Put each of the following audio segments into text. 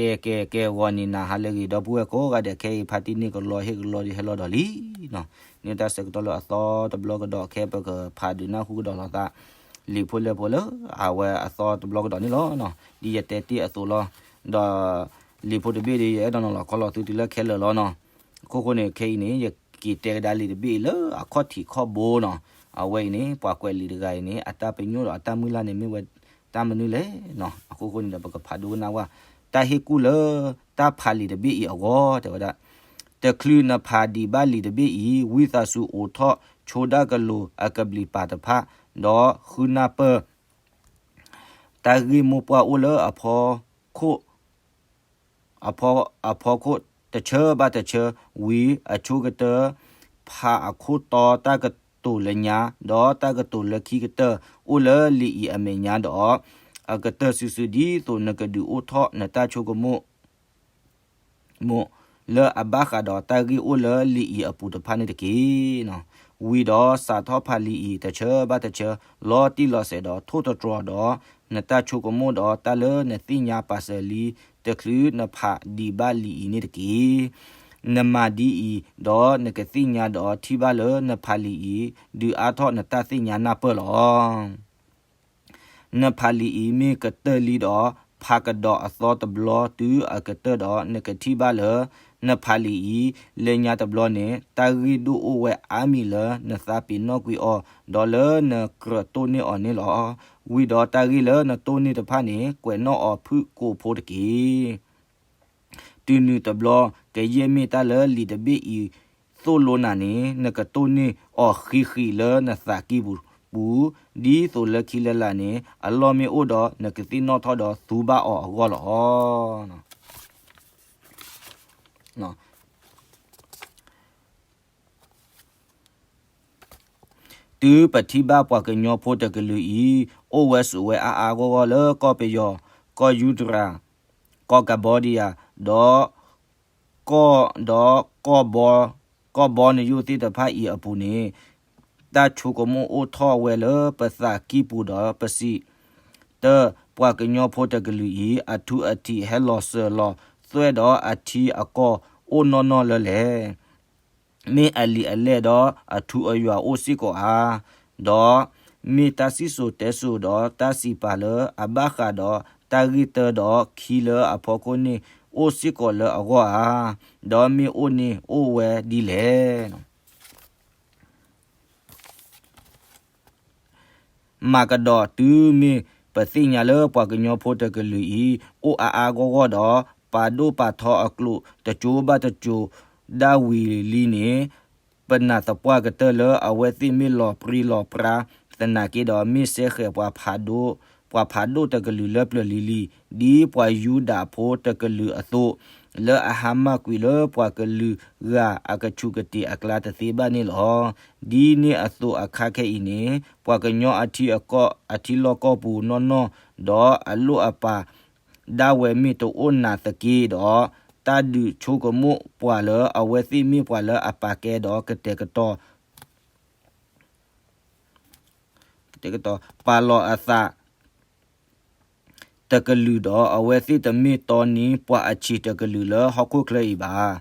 ကဲ ကဲ ကဲ ဂီၤနံၤနၤဟါလၢအဂ့ၤ ဒီပုၢ်ဝဲၢ်ကိးဂၤဒဲး ခဲအံၤဖါတံၢ်န့ၣ်ကလီဟ့ၣ်ကလီဒုးဟဲလီၤဒီးလံနီၤ. န့ၣ်တၢ်ဆၢကတီၢ်လၢအသီတဘျီကဒီး ခဲပကဖးဒုးနၢ်ဟူကဒီးလိာ်သး လံာ်ဖိလဲၢ်ဖိလၢအဝဲအသီတဘျီကဒီးန့ၣ်လီၤ. ဒ်ယတဲတ့ၢ်အသိးလီၤ. ဒီးလံာ်ဖိတဘ့ၣ်ဒီး ယအဲၣ်ဒိးနီၤလီၤခီလီၤသုတုၤလၢခဲလၢာ်လီၤနီၤ. အခိၣ်ဃိန့ၣ် ခဲအံၤန့ၣ် ယက့ၤတဲကဒါလံာ်တဘ့ၣ်အံၤလၢအခီၣ်ထံးခီၣ်ဘိနီၤ. အဝဲအံၤန့ၣ် ပှၤကွဲးလံာ်တဂၤအံၤန့ၣ် အတၢ်ပညိၣ်ဒီးအတၢ်မုၢ်လၢ်န့ၣ်မ့ၢ်ဝဲတၢ်မနုၤလဲၣ်နီၤ. အခိၣ်ဃိန့ၣ်ဒီး ပကဖးဒိကနၣ်ဝဲ တၢ်ဟ့ၣ်ကူၣ်လၢတၢ်ဖးလံာ်တဘ့ၣ်အံၤအဂီၢ် တဲဝဲဒၣ်, တချုးနဖးဒံးဘၣ်လံာ်တဘ့ၣ်အံၤ ဝံသးစူၤအိးထီၣ်ဆိဒၣ်ကလိၤအကဘျံးပၤတဖၣ်, ဒီးဃုနၢ်ပၢၢ် တၢ်ဂ့ၢ်မိၢ်ပှၢ်အိၣ်လၢအဖီခိၣ် အဖီ အဖီခိၣ်တဆၢဘၣ်တဆၢ, ဝံၤအဆိကတၢၢ် ဖးအခိၣ်တီတၢ်ကတိၤလၢညါ, ဒီးတၢ်ကတိၤလၢခံကတၢၢ်အိၣ်လၢလံာ်အံၤအမဲာ်ညါဒီး အကတၢၢ်စုာ်စုာ် ဒ်သိးနကဒုးအိၣ်ထီၣ်နတၢ်ဆိကမိၣ် မိၣ် လၢအဘၣ်ဃးဒီးတၢ်ဂ့ၢ်အိၣ်လၢလံာ်အံၤအပူၤတဖၣ်န့ၣ်တက့ၢ်. ဝံၤဒီးစးထီၣ်ဖးလံာ်အံၤတဆၢဘၣ်တဆၢ လီၤတံၢ်လီၤဆဲးဒီးထိၣ်သတြီၤဒီးနတၢ်ဆိကမိၣ်ဒီးတၢ်လၢနသ့ၣ်ညါပာ်စၢၤလံ တချုးနဖးဒံးဘၣ်လံာ်အံၤန့ၣ်တက့ၢ်. နမၤဒ်အံၤ ဒီးနကသ့ၣ်ညါဒီးထံၣ်ဘၣ်လၢနဖးလံာ်အံၤ ဒုးအါထီၣ်နတၢ်သ့ၣ်ညါနၢ်ပၢၢ်လီၤ. နဖးလံာ်အံၤမ့ၢ်ကတၢၢ်လံဒီး ဖးကဒီးအသီတဘျီတုၤအကတၢၢ်ဒီး နကထံၣ်ဘၣ်လၢ နဖးလံာ်အံၤ လၢညါတဘျီန့ၣ် တၢ်ဂ့ၢ်ဒိၣ်အိၣ်ဝဲအါမံၤလၢနသးပ့ၤနီၣ်ကွံာ်အီၤ ဒီးလၢနကြၢးတိၢ်န့ၢ်အီၤန့ၣ်လီၤ. ဝံၤဒီးတၢ်ဂ့ၢ်လၢနတိၢ်န့ၢ်တဖၣ်န့ၣ် ကွဲးနီၣ်အီၤဖုၣ်ကိာ်ဖိတက့ၢ်. တုၤနုၤတဘျီ ကယဲၢ်မ့ၢ်တၢ်လၢလံာ်တဘ့ၣ်အံၤသိၣ်လိနၤန့ၣ် နကတိၢ်န့ၢ်အီၤဃံးဃံးလၢနသးကံၢ်ပူၤပူၤ, ဒ်သိးလၢခံလၢလာ်န့ၣ် အလီၢ်မ့ၢ်အိၣ်ဒီး နကသ့ၣ်နီၣ်ထီၣ်ဒီးသူဘၣ်အီၤအဂီၢ်လီၤ. တုၤပထံၣ်ဘၣ်ပှၤကညီဖိတကလုာ်အံၤ အိၣ်ဝဲဆိးဝဲအါအါဂီၢ်ဂီၢ်လၢကီၢ်ပယီၤ, ကီၢ်ယူဒြၤ, ကီၢ်ကဘီဒံယၤ, ဒီး ကီၢ်ဒီး ကီၢ်ဘီနယိၣ်သ့ၣ်တဖၣ်အံၤအပူၤန့ၣ် တၢ်ဆိကမိၣ်အိၣ်ထီၣ်ဝဲလၢပသးကံၢ်ပူၤဒီးပစံး, တၢ်ပှၤကညီဖိတကလုာ်အံၤ အထူအထံးဟဲလီၤစၢၤလီၤသွဲၣ်ဒီးအထံအကီၢ်အိၣ်နီၢ်နီၢ်လၢလဲၣ် မ့ၢ်အလံာ်အလဲၢ်ဒီးအထူအယွၤအိၣ်စ့ၢ်ကီးဧါ, ဒီးမ့ၢ်တၢ်စံၣ်စိၤတဲစိၤဒီးတၢ်စံးပာ်လၢအဘၣ်ဃးဒီးတၢ်ဂ့ၢ်တၢဒီးခံလၢအဖီခိၣ်န့ၣ် အိၣ်စ့ၢ်ကီးလၢအဂီၢ်ဧါ, ဒီးမ့ၢ်အိၣ်န့ၣ်အိၣ်ဝဲဒ်လဲၣ်. မၤကဒီးတုၤမ့ၢ်ပသ့ၣ်ညါလၢပှၤကညီဖိတကလုာ်အံၤ အိၣ်အါအါဂီၢ်ဂီၢ်ဒီး ပာ်ဒိၣ်ပာ်ထီအကျိာ်တစိၤဘၣ်တစိၤဒၣ်ဝံၤလံန့ၣ် ပနာ်သပှၢ်ကတၢၢ်လၢအဝဲသ့ၣ်မ့ၢ်လီၤပြံလီၤပြါသနာ်က့ဒီး မ့ၢ်စဲဃဲၤပှၤဖးဒိၣ် ပှၤဖးဒိၣ်တကလုာ်လၢပျၢၤလံၤလံၤ ဒ်ပှၤယူဒၤဖိတကလုာ်အသိး လၢအဟါမၢ်ကွံာ်လၢပှၤကလုာ်ဂၤအကဆူးကတ့ၤအကျါတသ့ဘၣ်န့ၣ်လီၤ. ဒ်န့ၣ်အသိးအခါခဲအံၤန့ၣ် ပှၤကညီအထံအကီၢ် အထံလီၢ်ကီၢ်ပူၤနီၢ်နီၢ် ဒီးအလိၣ်အပာ်ဒၣ်ဝဲမ့ၢ်တအိၣ်နၤသက့ဒီး တၢ်ဒုးဆိကမိၣ်ပှၤလၢအဝဲသ့ၣ်မ့ၢ်ပှၤလၢအပာ်ကဲဒီးကတဲာ်ကတီၤ ပာ်လီၤအသးတကလုာ်ဒီး အဝဲသ့ၣ်တမ့ၢ်တီနံၤပှၤအဆံးတကလုာ်လၢဟီၣ်ခိၣ်ချၢအံၤဘၣ်.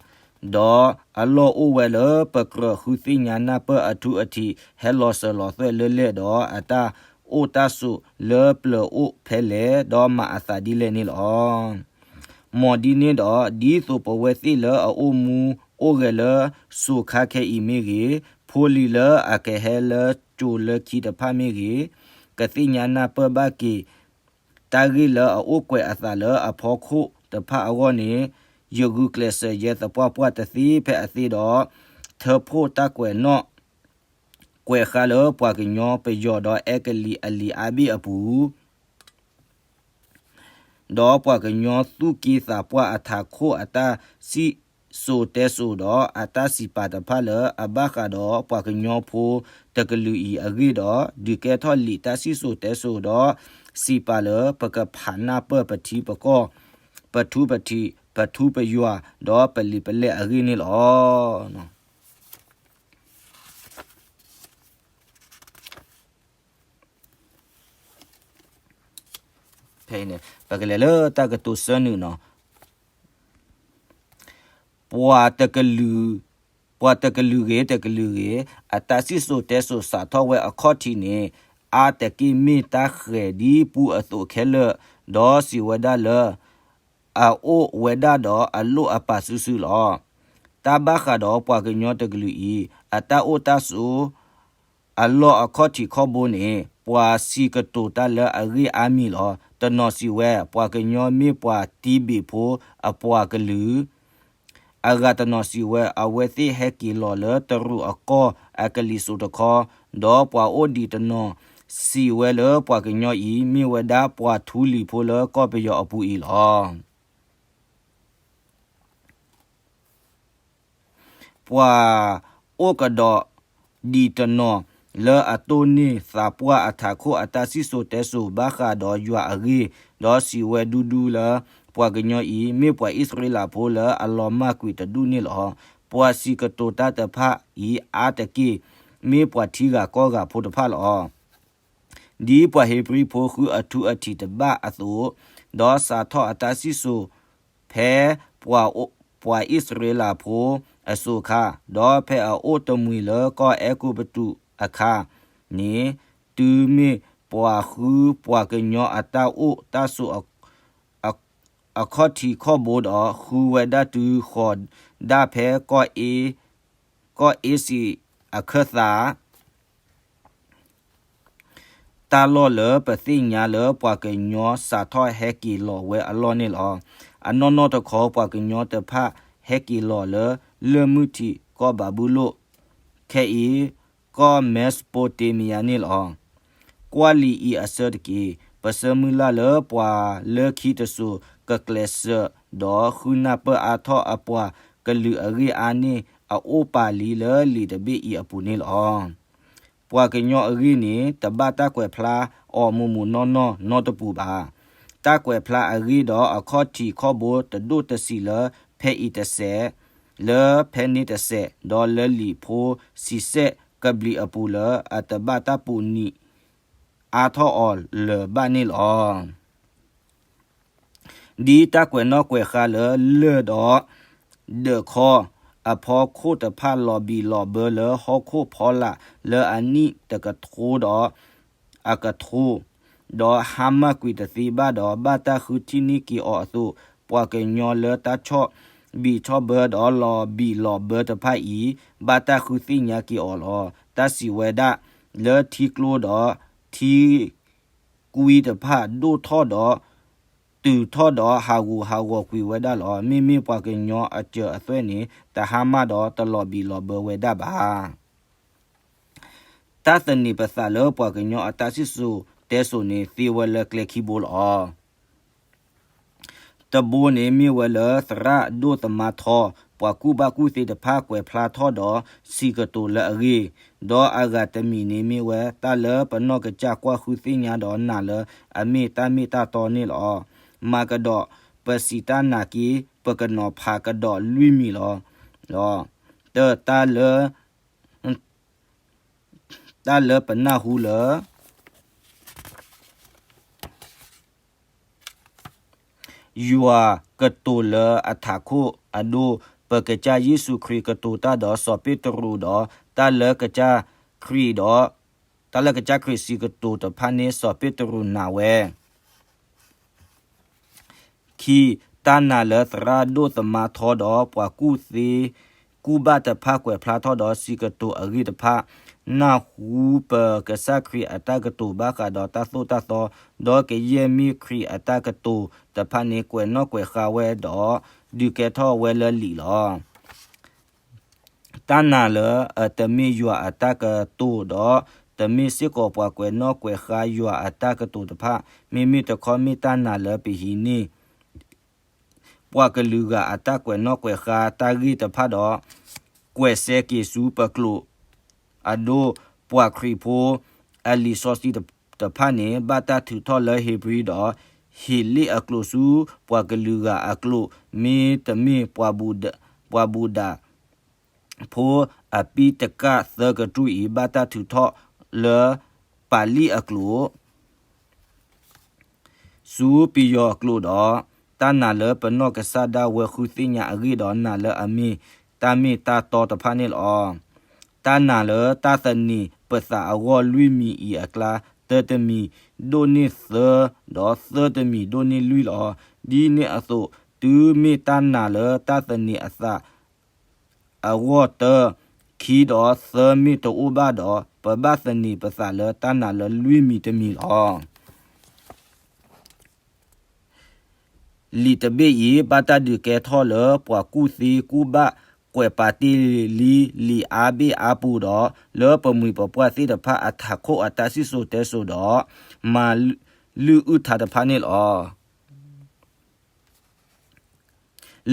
ဒီးအလီၢ်အိၣ်ဝဲလၢပကြၢးဃုသ့ၣ်ညါနၢ်ပၢၢ်အထူအထံး ဟဲလီၤစၢၤလီၤသွဲၣ်လၢလဲၣ်ဒီး အတၢ်အိၣ်တၢ်ဆိးလၢပျၢၤအိၣ်ဖဲလဲၣ် ဒီးမၤအသးဒ်လဲၣ်န့ၣ်လီၤ. မ်ဒ်န့ၣ်ဒီး ဒ်သိးပဝဲသ့ၣ်လၢအအိၣ်မူအိၣ်ဂဲၤလၢစိၤခါခဲအံၤမ့ၢ်ဂ့ၤ, ဖိလံၤလၢအကဟဲလၢစိၤလၢခံတဖၣ်မ့ၢ်ဂ့ၤ, ကသ့ၣ်ညါနၢ်ပၢၢ်ဘၣ်က့ၤ တၢ်ဂ့ၢ်လၢအအိၣ်ကွဲးအသးလၢအဖီခိၣ်တဖၣ်အဂီၢ်န့ၣ်, ယဂုာ်ကျဲးစၢးယဲသပှၢ်ပှၢ်တသ့ဖဲအသ့ဒီး, ထၢဖှိၣ်တၢ်ကွဲးနီၣ် ကွဲးဃါလၢပှၤကညီပယီၤဒီးအဲကလံးအလံာ်အါဘ့ၣ်အပူၤ ဒီးပှၤကညီသူၣ်က့သးပှၢ်အထးခိၣ်အတၢ်စံၣ်စိၤတဲစိၤဒီးအတၢ်စံးပာ်တဖၣ်လၢအဘၣ်ဃးဒီးပှၤကညီဖိတကလုာ်အံၤအဂ့ၢ်ဒီး ဒုးကဲထီၣ်လံာ်တၢ်စံၣ်စိၤတဲစိၤဒီးစံးပာ်လၢပကဖးနၢ်ပၢၢ်ပထံပကီၢ် ပထူပထံး ပထူပယွၤ ဒီးပလံာ်ပလဲၢ်အဂ့ၢ်န့ၣ်လီၤ. ဖဲအံၤန့ၣ် ပကလဲၤလၢတၢ်ကတိၤဆၢနုာ်နီၤ. ပှၤတကလုာ်, ပှၤတကလုာ်ဂ့ၤတကလုာ်ဂ့ၤ, အတၢ်စံၣ်စိၤတဲစိၤစးထီၣ်ဝဲအခီၣ်ထံးန့ၣ် အါတက့ၢ်မ့ၢ်တၢ်ဃဲၤဒ်ပူအသိးခဲလၢာ်, ဒီးစံးဝဲဒၣ်လၢ အအိၣ်ဝဲဒၣ်ဒီးအလိၣ်အပာ်စုစုလီၤ. တၢ်ဘၣ်ဃးဒီးပှၤကညီတကလုာ်အံၤ အတၢ်အိၣ်တၢ်ဆိး အလီၢ်အခီၣ်ထံးခီၣ်ဘိန့ၣ် ပှၤစံးကတိၤတၢ်လၢအဂ့ၢ်အါမံၤလီၤ. တနီၤစံးဝဲ ပှၤကညီမ့ၢ်ပှၤတံဘ့ၣ်ဖိအပှၤကလုာ် အဂၤတနီၤစံးဝဲ အဝဲသ့ၣ်ဟဲက့ၤလီၤလၢတရူးအကီၢ်အကလံၤစိးတခီ, ဒီးပှၤအိၣ်ဒံးတနီၤစံးဝဲလၢပှၤကညီအံၤ မ့ၢ်ဝဲဒၣ်ပှၤထူလံၤဖိလၢကီၢ်ပယီၤအပူၤအံၤလီၤ. ပှၤအိၣ်ကဒီးဒံးတနီၤလၢအတိၢ်န့ၢ်သးပှၢ်အထးခိၣ်အတၢ်စံၣ်စိၤတဲစိၤဘၣ်ဃးဒီးယွၤအဂ့ၢ်, ဒီးစံးဝဲဒူဒူလၢ ပှၤကညီအံၤ မ့ၢ်ပှၤအံၣ်စရ့လးဖိလၢအလီၤမၢ်ကွံာ်တဒူၣ်န့ၣ်လီၤ. ပှၤစံးကတိၤတၢ်တဖၣ်အံၤအါတက့ၢ် မ့ၢ်ပှၤထံဂၤကီၢ်ဂၤဖိတဖၣ်လီၤ. ဒ်ပှၤဧ့ၤဘြံၤဖိဃုအထူအထံးတဘၣ်အသိး, ဒီးစးထီၣ်အတၢ်စံၣ်စိၤဖဲပှၤအံၣ်စရ့လးဖိအစိၤအခါ, ဒီးဖဲအအိၣ်တမှံၤလၢကီၢ်အဲၤကူပတူးအခါန့ၣ်, တုၤမ့ၢ်ပှၤဃုပှၤကညီအတၢ်အိၣ်တၢ်ဆိး အခီၣ်ထံးခီၣ်ဘိဒီး ဃုဝဲဒၣ်တုၤဃီၤဒၣ်ဖဲ ကီၢ်အ့စံးအခၢၣ်သး တၢ်လီၢ်လၢပသ့ၣ်ညါလၢပှၤကညီစးထီၣ်ဟဲက့ၤလီၤဝဲအလီၢ်န့ၣ်လီၤ. အနီၢ်နီၢ်တခီ ပှၤကညီတဖၣ်ဟဲက့ၤလီၤလၢလၢၢ်မုၢ်ထံးကီၢ်ဘၤဘူလိၣ်, ခဲအံၤ ကီၢ်မဲးစပိးတ့မံယၤန့ၣ်လီၤ. ကွၢ်လံာ်အံၤအဆၢတက့ၢ်. ပဆၢမုၢ်လၢ်လၢပှၤလၢခံတစိၤကကျဲးစၢး ဒီးဃုနၢ်ပၢၢ်အါထီၣ်အပှၤကလုာ်အဂ့ၢ်အါန့ၢ် အအိၣ်ပာ်လံလၢလံာ်တဘ့ၣ်အံၤအပူၤန့ၣ်လီၤ. ပှၤကညီအဂ့ၢ်န့ၣ် တဘၣ်တၢ်ကွဲးဖျါအီၤမုာ်မုာ်နီၢ်နီၢ်နီတပူၤဘၣ်. တၢ်ကွဲးဖျါအဂ့ၢ်ဒီးအခီၣ်ထံးခီၣ်ဘိတဒိၣ်တဆံးလၢဖဲအံၤတစဲး, လၢဖဲန့ၣ်တစဲး, ဒီးလၢလံာ်ဖိဆံးစဲးကဘျံးအပူၤလၢအတဘၣ်တၢ်ပူၤနံၤအါထီၣ်အီၤလၢၤဘၣ်န့ၣ်လီၤ. ဒ်တၢ်ကွဲးနီၣ်ကွဲးဃါလၢလၢၢ်ဒီး ဒၢးခီအဖီခိၣ်တဖၣ်လီၤဘံၣ်လီၤဘၢလၢဟီၣ်ခိၣ်ဖီလာ်လၢအနံၣ်တကထိဒီးအကထိ, ဒီးဟါမၢ်ကွံာ်တသ့ဘၣ်ဒီး ဘၣ်တၢ်ဃုထံၣ်န့ၢ်က့ၤအီၤအသိး, ပှၤကညီလၢတၢ်ဆီၣ်ဘံၣ်ဆီၣ်ဘၢဒီးလီၤဘံၣ်လီၤဘၢတဖၣ်အံၤ ဘၣ်တၢ်ဃုသ့ၣ်ညါက့ၤအီၤလီၤ. တၢ်စံးဝဲဒၣ်လၢထံကျိဒီးထံ ကွံတဖၣ်ဒိၣ်ထီၣ်ဒီး တုၤထီၣ်ဒီးဟးဂူာ်ဟးဂီၤကွံာ်ဝဲဒၣ်လီၤ. မ့မ့ၢ်ပှၤကညီအစၢၤအသွဲၣ်န့ၣ် တဟါမၢ်ဒီးတလီၤဘံၣ်လီၤဘၢဝဲဒၣ်ဘၣ်. တၢ်သန့ၤပသးလၢပှၤကညီအတၢ်စံၣ်စိၤတဲစိၤန့ၣ် သ့ဝဲလၢကျဲခံဘိလီၤ. တဘိန့ၣ်မ့ၢ်ဝဲလၢသရၣ်ဒိၣ်သမါထီ ပှၤကူၣ်ဘၣ်ကူၣ်သ့တဖၣ်ကွဲးဖျါထီၣ်ဒီးစံးကတိၤလၢအဂ့ၢ်, ဒီးအဂၤတမံၤန့ၣ်မ့ၢ်ဝဲတၢ်လၢပနီၢ်ကစၢ်ကွၢ်ဃုသ့ၣ်ညါဒီးနာ်လၢအမ့ၢ်တၢ်မ့ၢ်တၢ်တီန့ၣ်လီၤ. မၤကဒီးပစံးတၢ်နာ်က့ ပကနီၤဖးကဒီးလွံၢ်မံၤလီၤ. တၢ်လၢ တၢ်လၢပနၢ်ဟူလၢ ယွၤကတိၤလၢအထးခိၣ်အဒိ, ပကစၢ်ယ့ၣ်ၡူးခရံာ်ကတိၤတၢ်ဒီးစီၤပ့းတရူးဒီး တၢ်လၢကစၢ်ခရံာ်ဒီး တၢ်လၢကစၢ်ခရံာ်စံးကတိၤတဖၣ်န့ၣ် စီၤပ့းတရူးနာ်ဝဲ ခံ, တၢ်နာ်လၢသရၣ်ဒိၣ်သမါထီဒီးပှၤကူၣ်သ့ကူၣ်ဘၣ်တဖၣ်ကွဲးဖျါထီၣ်ဒီးစံးကတိၤအဂ့ၢ်တဖၣ်, နၢ်ဟူပကစၢ်ခရံာ်အတၢ်ကတိၤဘၣ်ဃးဒီးတၢ်သိၣ်တၢ်သီ, ဒီးကယဲၢ်မ့ၢ်ခရံာ်အတၢ်ကတိၤတဖၣ်န့ၣ် ကွဲးနီၣ်ကွဲးဃါဝဲဒီး ဒုးကဲထီၣ်ဝဲလၢလံာ်လီၤ. တၢ်နာ်လၢအတမ့ၢ်ယွၤအတၢ်ကတိၤဒီး တမ့ၢ်စ့ၢ်ကီးပှၤကွဲးနီၣ်ကွဲးဃါယွၤအတၢ်ကတိၤတဖၣ်, မ့မ့ၢ်တခီမ့ၢ်တၢ်နာ်လၢပဟံးန့ၢ် ပှၤကလုာ်ဂၤအတၢ်ကွဲးနီၣ်ကွဲးဃါတၢ်ဂ့ၢ်တဖၣ်ဒီး ကွဲးစဲက့ၤဆူပကျိာ်အဒိ, ပှၤခရံာ်ဖိအလံာ်စီဆှံတဖၣ်န့ၣ် ဘၣ်တၢ်ထုးထီၣ်လၢဧ့ၤဘြံၤဒီး ဟ့းလ့ၣ်အကျိာ်ဆူပှၤကလုာ်ဂၤအကျိာ်, မ့တမ့ၢ် ပှၤဘူဒး ဖိအပံတကၣ်သၢကတြူၢ်အံၤ ဘၣ်တၢ်ထုးထီၣ်လၢပာ်လံၣ်အကျိာ် ဆူပယီၤအကျိာ်ဒီး တၢ်နာ်လၢပနီၢ်ကစၢ်ဒၣ်ဝဲဃုသ့ၣ်ညါအဂ့ၢ်ဒီး နာ်လၢအမ့ၢ်တၢ်မ့ၢ်တၢ်တီတဖၣ်န့ၣ်လီၤ. တၢ်နာ်လၢတၢ်သန့ၤပသးအဂီၢ်လွံၢ်မံၤအံၤအကျါ, တၢ်တမံၤဒိၣ်န့ၢ်သၢ, ဒီးသၢတမံၤဒိၣ်န့ၢ်လွံၢ်လီၤ. ဒ်န့ၣ်အသိး, တုၤမ့ၢ်တၢ်နာ်လၢတၢ်သန့ၤအသး အဂီၢ်တၢ, ခံဒီးသၢမ့ၢ်တအိၣ်ဘၣ်ဒီး, ပဘၣ်သန့ၤပသးလၢတၢ်နာ်လၢလွံၢ်မံၤတမံၤလီၤ. လံာ်တဘ့ၣ်အံၤ ဘၣ်တၢ်ဒုးကဲထီၣ်လၢပှၤကူၣ်သ့ကူၣ်ဘၣ်ကွဲးပာ်တ့ၢ်လံလံာ်အါဘ့ၣ်အါပူၤဒီး လၢပမှံၤပပှၢ်သ့ၣ်တဖၣ်အထးခိၣ်အတၢ်စံၣ်စိၤတဲစိၤဒီး မၤလုၢ်အုၣ်ထးတဖၣ်န့ၣ်လီၤ.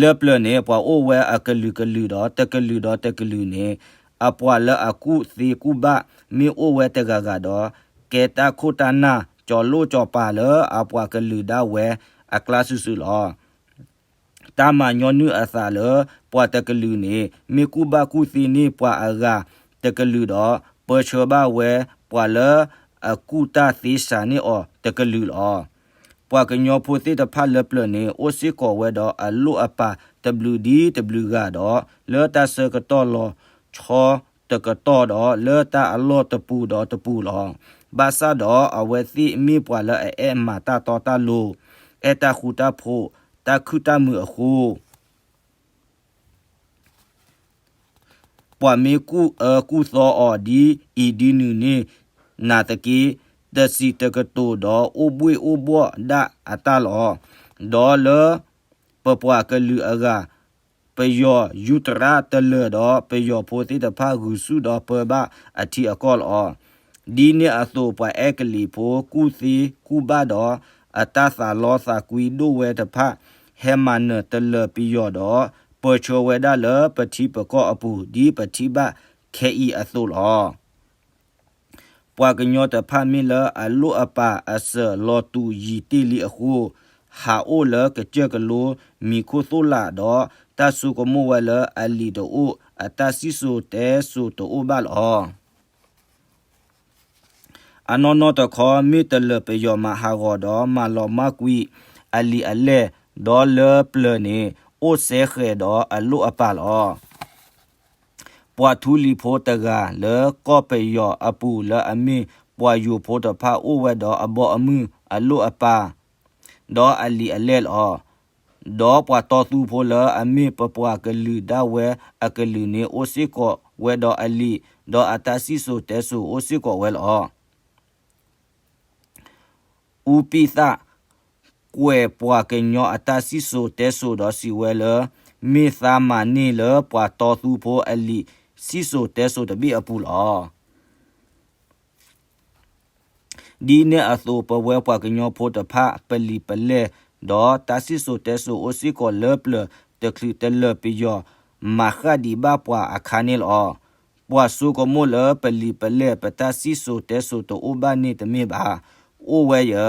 လၢပျၢၤန့ၣ် ပှၤအိၣ်ဝဲအကလုာ်ကလုာ်ဒီး တကလုာ်ဒီးတကလုာ်န့ၣ် အပှၤလၢအကူၣ်သ့ကူၣ်ဘၣ် မ့ၢ်အိၣ်ဝဲတဂၤဂၤဒီး ကဲတၢ်ခိၣ်တၢ်နၢ် ကၠီၤလိၣ်ကၠီၤပၤလၢအပှၤကလုာ်ဒၣ်ဝဲအကျါစုာ်စုာ်လီၤ. တၢ်မၤညီနုၢ်အသးလၢ ပှၤတကလုာ်န့ၣ် မ့ၢ်ကူၣ်ဘၣ်ကူၣ်သ့န့ၢ်ပှၤအဂၤတကလုာ်ဒီး ပၢဆှၢဘၣ်ဝဲပှၤလၢအကူၣ်တၢ်သ့စှၤန့ၢ်အီၤတကလုာ်လီၤ. ပှၤကညီဖိသ့ၣ်တဖၣ်လၢပျၢၤန့ၣ် အိၣ်စ့ၢ်ကီးဝဲဒီးအလိၣ်အပၤတဘျုးဒ်တဘျုးဂၤဒီး လၢတၢ်ဆၢကတီၢ်လီၤဆီတကတီၢ်ဒီး လၢတၢ်အလီၢ်တပူၤဒီးတပူၤလီၤ. ဘၣ်ဆၣ်ဒီးအဝဲသ့ၣ်မ့ၢ်ပှၤလၢအအဲၣ်မၤတၢ်တီတၢ်လိၤ, အဲၣ်တၢ်ဃူတၢ်ဖိး, တၢ်ခုၣ်တၢ်မုာ်အဃိ ပှၤမ့ၢ်ကူၣ်အၢကူၣ်သီအီၤဒ်အံၤဒ်နုၤန့ၣ် နာ်သက့ တစံးတကတိၤဒီးအိၣ်ဘှ့ၣ်အိၣ်ဘှီၣ်ဒၣ်အတၢ်လီၤ. ဒီးလၢပပှၤကလုာ်အဂၤ ပယီၤယူးတရၣ်တလၢာ်ဒီး ပယီၤဖိသ့ၣ်တဖၣ်ဂုာ်ဆူၣ်ဒီးပၢဘၣ်အထံအကီၢ်လီၤ. ဒ်န့ၣ်အသိး ပှၤအဲကလံးဖိကူၣ်သ့ကူၣ်ဘၣ်ဒီး အတၢ်သးလီသးကွံဒိၣ်ဝဲတဖၣ် ဟဲမၤနၢၤတလၢာ်ပယီၤဒီး ပၢဆှၢဝဲဒၣ်လၢပထံပကီၢ်အပူၤ ဒ်ပထံၣ်ဘၣ်ခဲအံၤအသိးလီၤ. ပှၤကညီတဖၣ်မ့ၢ်လၢအလိၣ်အပၤအစၢၤလီၤတူာ်ယံၤတ့ၢ်လံအဃိ, ဟးအိၣ်လၢကစၢၢ်ကလိ မံၤခိၣ်သိၣ်လာ်ဒီး တၢ်ဆိကမိၣ်ဝဲလၢအလံာ်တအိၣ် အတၢ်စံၣ်စိၤတဲစိၤတအိၣ်ဘၣ်လီၤ. အနီၢ်နီၢ်တခီ မ့ၢ်တလၢာ်ပယီၤမၤဟးဂီၤဒီး မၤလီၤမၢ်ကွံာ်အလံာ်အလဲၢ်ဒီးလၢပျၢၤန့ၣ် အိၣ်စဲဃဲၤဒီးအလိၣ်အပၤလီၤ. ပှၤထူလံၤဖိတဂၤလၢကီၢ်ပယီၤအပူၤ လၢအမ့ၢ်ပှၤယိၤဖိတဖၣ် အိၣ်ဝဲဒီးအဘီအမုၢ်အလိၣ်အပၤ ဒီးအလံာ်အလဲၢ်လီၤ. ဒီးပှၤတီသူဖိလၢအမ့ၢ်ပပှၤကလုာ်ဒၣ်ဝဲအကလုာ်န့ၣ် အိၣ်စ့ၢ်ကီးဝဲဒီးအလံာ်, ဒီးအတၢ်စံၣ်စိၤတဲစိၤအိၣ်စ့ၢ်ကီးဝဲလီၤ. အူပံၣ်သၣ် ကွဲးပှၤကညီအတၢ်စံၣ်စိၤတဲစိၤဒီးစံးဝဲလၢ မ့ၢ်သးမၤန့ၢ်လၢပှၤတီသူဖိအလံာ်စံၣ်စိၤတဲစိၤတဘ့ၣ်အပူၤလီၤ. ဒ်န့ၣ်အသိး ပဝဲပှၤကညီဖိတဖၣ် ပလံာ်ပလဲၢ်ဒီးတၢ်စံၣ်စိၤတဲစိၤအိၣ်စ့ၢ်ကီးလၢပျၢၤ တချုးတလၢာ်ပယီၤမၤဃၣ်ဒံးဘၣ်ပှၤအခါန့ၣ်လီၤ. ပှၤဆိကမိၣ်လၢပလံာ်ပလဲၢ် ပတၢ်စံၣ်စိၤတဲစိၤတအိၣ်ဘၣ်န့ၣ်တမ့ၢ်ဘၣ်. အိၣ်ဝဲယဲ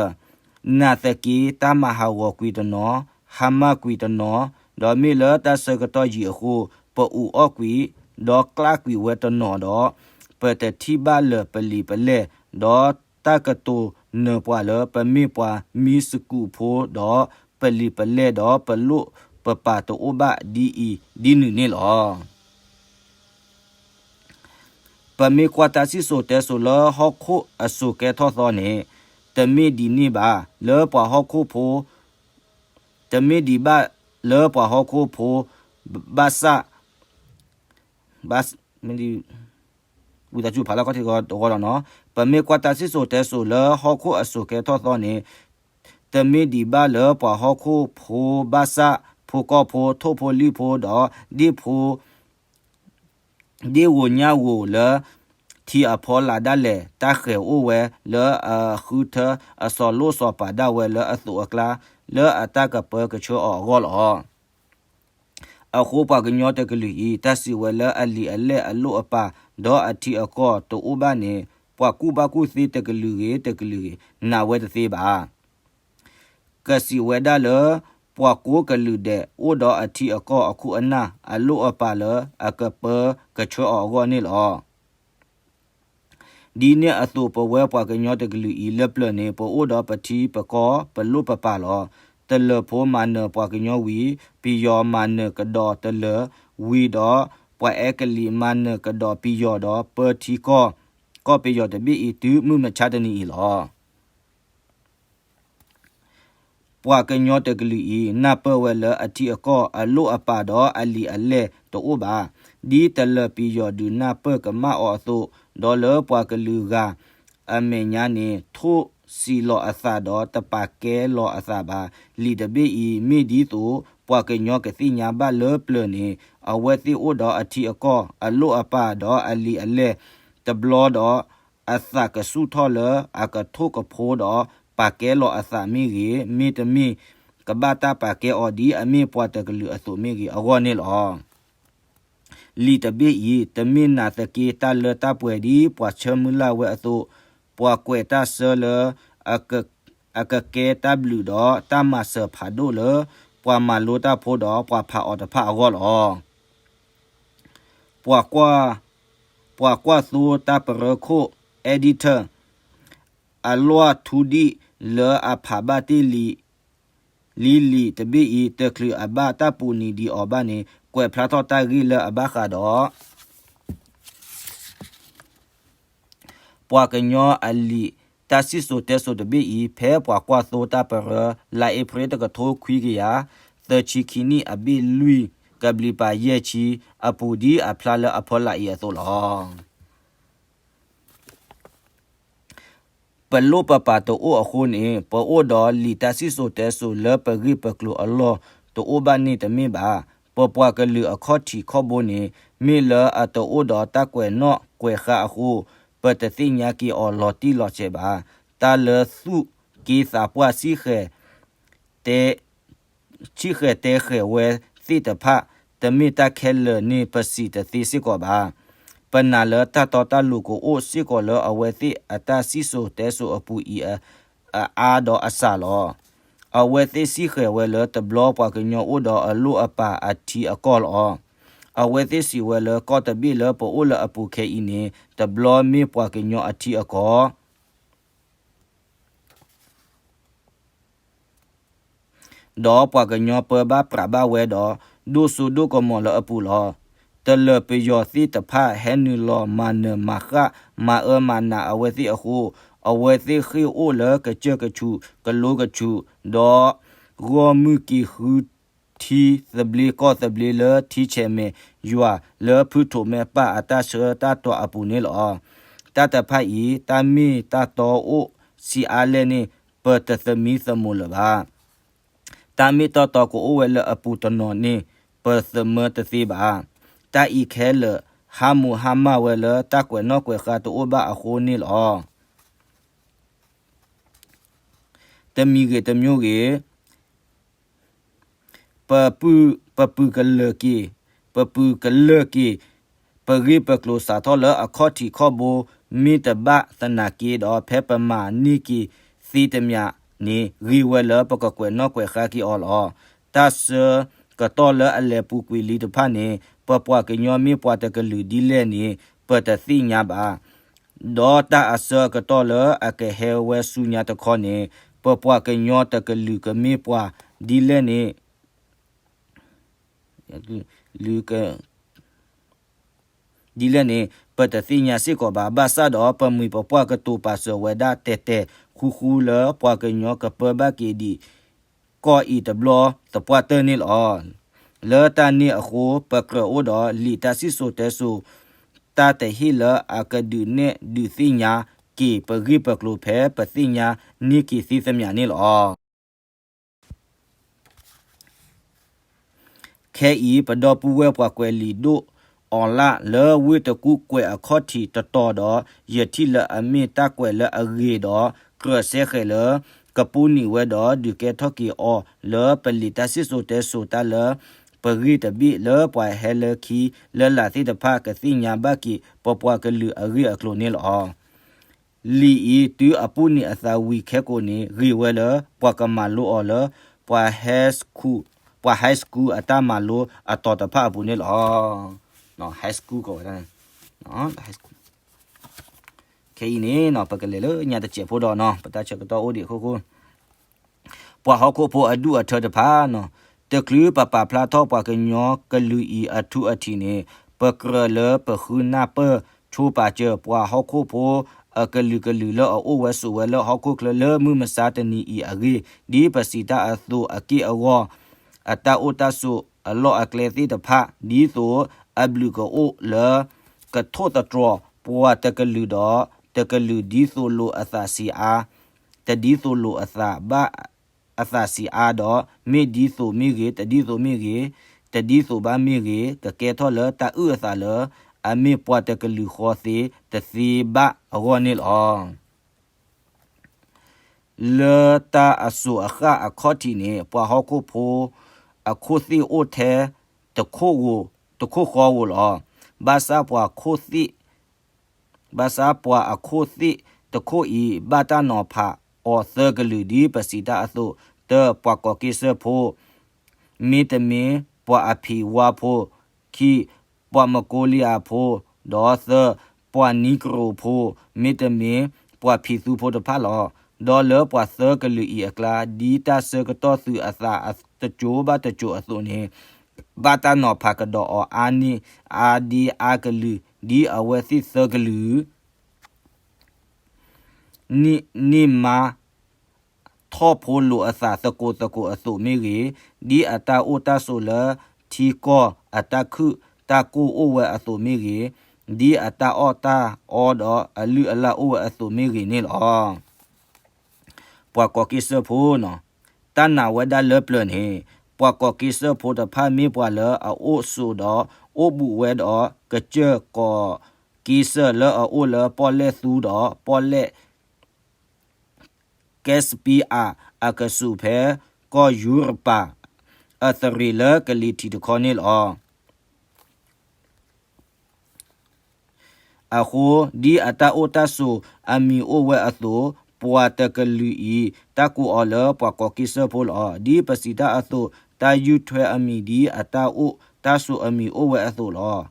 နာ်သက့ တၢ်မၤဟးဂီၤကွံာ်တနီၤ, ဟါမၢ်ကွံာ်တနီၤ, ဒီးမ့ၢ်လၢတၢ်ဆၢကတီၢ်ယံာ်အဃိ ပအူးအီၣ်ကွံာ်, ဒီးကျးကွံာ်ဝဲတနီၤဒီး ပတထံၣ်ဘၣ်လၢၤပလံာ်ပလဲၢ်, ဒီးတၢ်ကတိၤနၢၤပှၤလၢပမ့ၢ်ပှၤမံစကူးဖိဒီး ပလံာ်ပလဲၢ်ဒီးပလိၣ်ပပာ်တအိၣ်ဘၣ်ဒ်အံၤဒ်နုၤန့ၣ်လီၤ. ပမ့ၢ်ကွၢ်တၢ်စံၣ်စိၤတဲစိၤလၢဟီၣ်ခိၣ်အစိၤကဲထီၣ်သီန့ၣ် တမ့ၢ်ဒ်န့ၣ်ဘၣ်. လၢပှၤဟီၣ်ခိၣ်ဖိ တမ့ၢ်ဒံးဘၣ်လၢပှၤဟီၣ်ခိၣ်ဖိ ဘၣ်ဆၣ် ဘၣ် ဝံသးစူၤဖးလၢခီၣ်ထံးတဂီၢ်လီၤနီၤ. ပမ့ၢ်ကွၢ်တၢ်စံၣ်စိၤတဲစိၤလၢဟီၣ်ခိၣ်အစိၤကဲထီၣ်သီန့ၣ် တမ့ၢ်ဒံးဘၣ်လၢပှၤဟီၣ်ခိၣ်ဖိဘၣ်ဆၣ် ဖိကီၢ်ဖိ ထိၣ်ဖိလံၣ်ဖိဒီး ဒ့ၣ်ဖိ ဒ့ၣ်ဧိၤညၣ်ဧိၤလၢ ထံအဖီလာ်ဒၣ်လဲာ် တၢ်ဃဲၤအိၣ်ဝဲလၢအဃုထၢအစီၤလိၣ်စီၤပၤဒၣ်ဝဲလၢအသိးအကျါ လၢအတၢ်ကပၢကဆှၢအီၤအဂီၢ်လီၤ. အဃိပှၤကညီတကလုာ်အံၤ တၢ်စံးဝဲလၢအလံာ်အလဲၢ်အလိၣ်အပာ် ဒီးအထံအကီၢ်တအိၣ်ဘၣ်န့ၣ် ပှၤကူၣ်ဘၣ်ကူၣ်သ့တကလုာ်ဂ့ၤတကလုာ်ဂ့ၤ နာ်ဝဲတသ့ဘၣ်. ကစံးဝဲဒၣ်လၢ ပှၤကိးကလုာ်ဒဲး အိၣ်ဒီးအထံအကီၢ်အခိၣ်အနၢ် အလိၣ်အပာ်လၢအကပၢကဆှၢအီၤအဂီၢ်န့ၣ်လီၤ. ဒ်န့ၣ်အသိး ပဝဲပှၤကညီတကလုာ်အံၤ လၢပျၢၤန့ၣ် ပအိၣ်ဒီးပထံပကီၢ် ပလိၣ်ပပာ်လီၤ. တလၢၤဖိမၤနၢၤပှၤကညီဝံၤ, ပယီၤမၤနၢၤကဒီးတလၢၤဝံၤဒီး, ပှၤအဲကလံးမၤနၢၤကဒီးပယီၤဒီး ပၢထံကီၢ်, ကီၢ်ပယီၤတဘ့ၣ်အံၤ တုၤမုၢ်မဆါတနံၤအံၤလီၤ. ပှၤကညီတကလုာ်အံၤ နၢ်ပၢၢ်ဝဲလၢအထံအကီၢ်အလိၣ်အပာ်ဒီးအလံာ်အလဲၢ်တအိၣ်ဘၣ်. ဒ်တလၢၤပယီၤဒုးနၢ်ပၢၢ်ကမၣ်အီၤအသိး, ဒီးလၢပှၤကလုာ်ဂၤအမဲာ်ညါန့ၣ် ထိၣ်စံးလီၤအသးဒီးတပာ်ကဲလီၤအသးဘၣ်. လံာ်တဘ့ၣ်အံၤ မ့ၢ်ဒ်သိး ပှၤကညီကသ့ၣ်ညါဘၣ်လၢပျၢၤန့ၣ် အဝဲသ့ၣ်အိၣ်ဒီးအထံအကီၢ်အလိၣ်အပာ်ဒီးအလံာ်အလဲၢ်တဘျီဒီး အသးကဆူၣ်ထီၣ်လၢအကထိၣ်ကဖိဒီး ပာ်ကဲလီၤအသးမ့ၢ်ဂ့ၤ, မ့တမ့ၢ် ကဘၣ်တၢ်ပာ်ကဲအီၤဒ်အမ့ၢ်ပှၤတကလုာ်အသိးမ့ၢ်ဂ့ၤ အဂီၢ်န့ၣ်လီၤ. လံာ်တဘ့ၣ်အံၤ တမ့ၢ်နာ်သက့တၢ်လၢတၢ်ပှဲၤဒ်ပှၤဆၢမုၢ်လၢ်ဝဲအသိး, ပှၤကွဲးတၢ်ဆၢလၢ အကကဲတၢ်ဘျုးဒီးတၢ်မၤစၢၤဖးဒိၣ်လၢ ပှၤမၤလိတၢ်ဖိဒီးပှၤဖးအီၤတဖၣ်အဂီၢ်လီၤ. ပှၤကွၢ်သိတၢ်ပရၢခိၣ် editor အလွၢ်ထူဒံၣ်လၢအဖးဘၣ်တ့ၢ်လံ လံာ်တဘ့ၣ်အံၤ တချုးအဘၣ်တၢ်ပူၤနံၤဒံးအီၤဘၣ်န့ၣ် ကွဲးဖျါထီၣ်တၢ်ဂ့ၢ်လၢအဘၣ်ဃးဒီး ပှၤကညီအလံာ်တၢ်စံၣ်စိၤတဲစိၤတဘ့ၣ်အံၤ ဖဲပှၤကွၢ်သိတၢ်ပရၢ လါအ့ဖြ့ၣ် တကထိခွံကယၤသၢဆံခံနံၣ် အဘ့ၣ်လွံၢ် ကဘျံးပၤယဲၢ်ဆံအပူၤ ဒ်အဖျါလၢအဖီလာ်အံၤအသိးလီၤ. ပလိၣ်ပပာ်တအိၣ်အဃိန့ၣ် ပအိၣ်ဒီးလံာ်တၢ်စံၣ်စိၤတဲစိၤလၢပဂ့ၢ်ပကျိၤအလီၢ်တအိၣ်ဘၣ်န့ၣ်တမ့ၢ်ဘၣ်. ပပှၤကလုာ်အခီၣ်ထံးခီၣ်ဘိန့ၣ် မ့ၢ်လၢအတအိၣ်ဒီးတၢ်ကွဲးနီၣ်ကွဲးဃါအဃိ ပတသ့ၣ်ညါက့ၤအီၤလီၤတံၢ်လီၤဆဲးဘၣ်. တၢ်လၢသူၣ်က့သးပှၢ်စံၣ်ဃဲၤ တဲ ဆံၣ်ဃဲၤတဲဃဲၤဝဲသ့ၣ်တဖၣ် တမ့ၢ်တၢ်ခဲလၢာ်န့ၣ် ပစံးတသ့စ့ၢ်ကီးဘၣ်. ပနာ်လၢတၢ်တီတၢ်လိၤကအိၣ်စ့ၢ်ကီးလၢအဝဲသ့ၣ်အတၢ်စံၣ်စိၤတဲစိၤအပူၤအံၤ အအါဒီးအစှၤလီၤ. အဝဲသ့ၣ်စံၣ်ဃဲၤဝဲလၢတဘျီပှၤကညီအိၣ်ဒီးအလိၣ်အပာ်အထံအကီၢ်လီၤ. အဝဲသ့ၣ်စံးဝဲလၢကီၢ်တဘ့ၣ်လၢပအိၣ်လၢအပူၤခဲအံၤန့ၣ် တဘျီမ့ၢ်ပှၤကညီအထံအကီၢ် ဒီးပှၤကညီပၢဘၣ်ပြးဘၣ်ဝဲဒီး ဒိၣ်စိဒိၣ်ကမီၤလၢအပူၤလီၤ. တလၢၤပယီၤသ့ၣ်တဖၣ်ဟဲနုာ်လီၤမၤနၢၤမၤဃၣ်မၤအၢမၤနးအဝဲသ့ၣ်အဃိ, အဝဲသ့ၣ်ဃ့ၢ်အိၣ်လၢကစၢၢ်ကဆူးကလိကဆူး, ဒီးဂီၢ်မုၢ်က့ၤဃုထံသဘျ့ကီၢ်သဘျ့လၢထံဆဲးမဲာ်ယွၤလၢဖုထိးမဲာ်ပၢ်အတၢ်ဆၢတၢ်တီၤအပူၤန့ၣ်လီၤ. တၢ်တဖၣ်အံၤ တၢ်မ့ၢ်တၢ်တီအိၣ်ဆံးအါလဲၣ်န့ၣ် ပတသမံသမိးလၢၤဘၣ်. တၢ်မ့ၢ်တၢ်တီကအိၣ်ဝဲလၢအပူၤတနီၤန့ၣ် ပသမၢတသ့ဘၣ်. တၢ်အံၤခဲလၢာ် ဟးမူးဟးမၢ်ဝဲလၢတၢ်ကွဲးနီၣ်ကွဲးဃါတအိၣ်ဘၣ်အဃိန့ၣ်လီၤ. တမံၤဂ့ၤတမံၤဂ့ၤ ပပုၢ်ကလၢာ်က့ၤ, ပပုၢ်ကလၢာ်က့ၤ, ပဂ့ၢ်ပကျိၤစးထီၣ်လၢအခီၣ်ထံးခီၣ်ဘိ မ့ၢ်တဘၣ်သနာ်က့ဒီး ဖဲပမၤန့ၢ်က့ၤသ့တမံၤန့ၣ် ဂ့ၤဝဲလၢပကကွဲးနီၣ်ကွဲးဃါက့ၤအီၤလီၤ. တၢ်ဆၢကတီၢ်လၢအလဲၤပူၤကွံာ်လံတဖၣ်န့ၣ် ပပှၤကညီမ့ၢ်ပှၤတကလုာ်ဒ်လဲၣ်န့ၣ် ပတသ့ၣ်ညါဘၣ်. ဒီးတၢ်အဆၢအကတီၢ်လၢအကဟဲဝဲဆူညါတခီန့ၣ် ပပှၤကညီတကလုာ်ကမ့ၢ်ပှၤဒ်လဲၣ်န့ၣ် ဒ်လဲၣ်န့ၣ် ပတသ့ၣ်ညါစ့ၢ်ကီးဘၣ်. ဘၣ်ဆၣ်ဒီးပမိၢ်ပပှၢ်ကတိၤပာ်စၢၤဝဲဒၣ်တဲာ်တဲာ်ဃူဃူလၢ ပှၤကညီကပၢဘၣ်က့ၤဒံးကီၢ်အံၤတဘျီသပှၢ်တၢၢ်န့ၣ်လီၤ. လၢတၢ်န့ၣ်အဃိ ပကြၢးအိၣ်ဒီးလံာ်တၢ်စံၣ်စိၤတဲစိၤ တၢ်တဟ့ၣ်လၢအကဒုးနဲၣ်ဒုးသ့ၣ်ညါက့ၤပဂ့ၢ်ပကျိၤ ဖဲပသ့ၣ်ညါန့ၢ်က့ၤသ့သမံၤန့ၣ်လီၤ. ခဲအံၤ ပဒီပုၢ်ဝဲၢ်ပှၤကွဲးလံာ်ဒိၣ်အီၤလၢ်လၢဝ့ၢ်တကူၣ်ကွဲးအခီၣ်ထံးတတီၤဒီး ယထံၣ်လၢအမ့ၢ်တၢ်ကွဲးလၢအဂ့ၤဒီး ကြၢးစဲဃဲၤလၢ ကပူၤနံၤဝဲဒီးဒုးကဲထီၣ်က့ၤအီၤလၢပလံာ်တၢ်စံၣ်စိၤတဲစိၤတၢ်လၢ ပဂ့ၢ်တဘ့ၣ်လၢပှၤဟဲလၢခံလၢလာ်သ့ၣ်တဖၣ်ကသ့ၣ်ညါဘၣ်က့ၤ ပပှၤကလုာ်အဂ့ၢ်အကျိၤန့ၣ်လီၤ. လံာ်အံၤ တုၤအပူၤနံၤအသးဝံၤခဲကိာ်န့ၣ် ဂ့ၤဝဲလၢ ပှၤကမၤလိအီၤလၢ ပှၤ high school အတၢ်မၤလိအတီၤတဖၣ်အပူၤန့ၣ်လီၤ. ခဲအံၤန့ၣ် ပကလဲၤလၢညါတစဲးဖိဒီးနီၤ ပတၢ်ဆၢကတီၢ်အိၣ်ဒံးအခိၣ်ဃိ, ပှၤဟီၣ်ခိၣ်ဖိအဒူၣ်အထၢတဖၣ်န့ၣ်, တချုးပပာ်ဖျါထီၣ်ပှၤကညီကလုာ်အံၤအထူအထံးန့ၣ်, ပကြၢးလၢပဃုနၢ်ပၢၢ်ဆိပာ်စၢၤပှၤဟီၣ်ခိၣ်ဖိအကလုာ်ကလုာ်လၢအအိၣ်ဝဲဆိးဝဲလၢဟီၣ်ခိၣ်ချၢလၢမုၢ်မဆါတနံၤအံၤအဂ့ၢ်, ဒ်ပစံးတၢ်အသိးအက့ၢ်အဂီၢ်, အတၢ်အိၣ်တၢ်ဆိးအလီၢ်အကျဲသ့ၣ်တဖၣ်, ဒ်သိးအဘျုးကအိၣ်လၢ ကထိၣ်သတြီၤပှၤတကလုာ်ဒီးတကလုာ်ဒ်သိးလိာ်အသးဆံးအါ, တဒ်သိးလိာ်အသးဘၣ်, အသးဆံးအါဒီး မ့ၢ်ဒ်သိးမ့ၢ်ဂ့ၤ, တဒ်သိးမ့ၢ်ဂ့ၤ, တဒ်သိးဘၣ်မ့ၢ်ဂ့ၤ, ကကဲထီၣ်လၢတၢ်အုၣ်အသးလၢ အမ့ၢ်ပှၤတကလုာ်ဃီသ့တသ့ဘၣ်အဂီၢ်န့ၣ်လီၤ. လၢတၢ်အစိၤအဃၣ်အခီၣ်ထံးန့ၣ် ပှၤဟီၣ်ခိၣ်ဖိအခိၣ်သ့ၣ်အိၣ်ထဲ တခိၣ်ဃီဧိၤလီၤ. ဘၣ်ဆၣ်ပှၤခိၣ်သ့ၣ် ဘၣ်ဆၣ်ပှၤအခိၣ်သ့ၣ်တခိၣ်အံၤ ဘၣ်တၢ်နီၤဖးအီၤသၢကလုာ် ဒ်ပစံးတၢ်အသိး, တၢ ပှၤကီးက့စၢၢ်ဖိ မ့တမ့ၢ်ပှၤအဖံးဝါဖိ, ခံ ပှၤမကိလံယၤဖိ, ဒီးသၢ ပှၤနံကရိဖိ မ့တမ့ၢ်ပှၤဖံးသူဖိတဖၣ်လီၤ. ဒီးလၢပှၤသၢကလုာ်အံၤအကျါ ဒ်တၢ်ဆၢကတီၢ်သုးအသးတစိၤဘၣ်တစိၤအသိးန့ၣ်, ဘၣ်တၢ်နီၤဖးကဒီးအီၤအါန့ၢ်အါဒ့အါကလုာ် ဒ်အဝဲသ့ၣ်သၢကလုာ် န့ၢ်မါ ထီၣ်ဖိလိာ်အသးသကိးသကိးအသိးမ့ၢ်ဂ့ၤ, ဒ်အတၢ်အိၣ်တၢ်ဆိးလၢထံကီၢ်အတၢ်ခုၣ်တၢ်ကိၢ်အိၣ်ဝဲအသိးမ့ၢ်ဂ့ၤ, ဒ်အတၢ်အီၣ်တၢ်အီဒီးအလုၢ်အလၢ်အိၣ်ဝဲအသိးမ့ၢ်ဂ့ၤန့ၣ်လီၤ. ပှၤကီးက့စၢၢ်ဖိန့ၣ်, တၢ်နာ်ဝဲဒၣ်လၢပျၢၤန့ၣ်, ပှၤကီးက့စၢၢ်ဖိတဖၣ်မ့ၢ်ပှၤလၢအအိၣ်ဆိးဒီးအိၣ်ဘူးဝဲဒီး ကစၢၢ်ကီးက့စၢၢ်လၢအအိၣ်လၢပီၣ်လဲၣ်သူဒီးပီၣ်လဲၣ် ကဲးစပံအၤအကဆူးဖဲကီၢ်ယူရပၤ အသရ့းလၢကလံၤထံးတခီန့ၣ်လီၤ. အဃိ ဒ်အတၢ်အိၣ်တၢ်ဆိးအမံၤအိၣ်ဝဲအသိး, ပှၤတကလုာ်အံၤ တၢ်ကိးအီၤလၢပှၤကီးက့စၢၢ်ဖိလီၤ. ဒ်ပစံးတၢ်အသိး, တၢ်ယူးထွဲအမံၤဒ်အတၢ်အိၣ်တၢ်ဆိးအမံၤအိၣ်ဝဲအသိးလီၤ.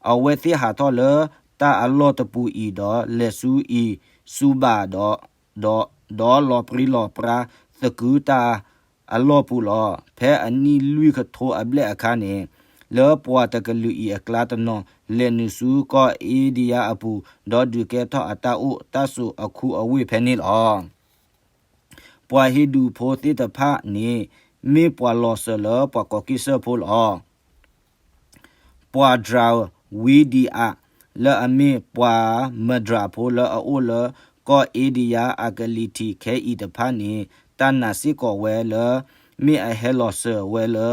အဝဲသ့ၣ်ဟးထီၣ်လၢတၢ်အလီၢ်တပူၤအံၤဒီး လဲၤဆူအံၤဆူဘၣ်ဒီး ဒီးလီၤပြံလီၤပြါသကုၤတၢ်အလီၢ်ပူၤလီၤ. ဖဲအနံၣ်လွံၢ်ကထိအဘျဲၣ်အခါန့ၣ်, လၢပှၤတကလုာ်အံၤအကျါတနီၤ လဲၤနုာ်ဆူကီၢ်အ့ဒံယါအပူၤ, ဒီးဒုးကဲထီၣ်အတၢ်အိၣ်တၢ်ဆိးအခူအဝ့ၢ်ဖဲန့ၣ်လီၤ. ပှၤဟ့ၣ်ဒူးဖိသ့ၣ်တဖၣ်န့ၣ် မ့ၢ်ပှၤလီၤစၢၤလၢပှၤကီးက့စၢၢ်ဖိလီၤ. ပှၤဒြၤဝံဒံအၤ လၢအမ့ၢ်ပှၤမဒြၤဖိလၢအအိၣ်လၢကီၢ်အ့ဒံယါအကလံၤထံးခဲအံၤတဖၣ်န့ၣ်, တၢ်နာ်စ့ၢ်ကီးဝဲလၢ မ့ၢ်အဟဲလီၤစၢၤဝဲလၢ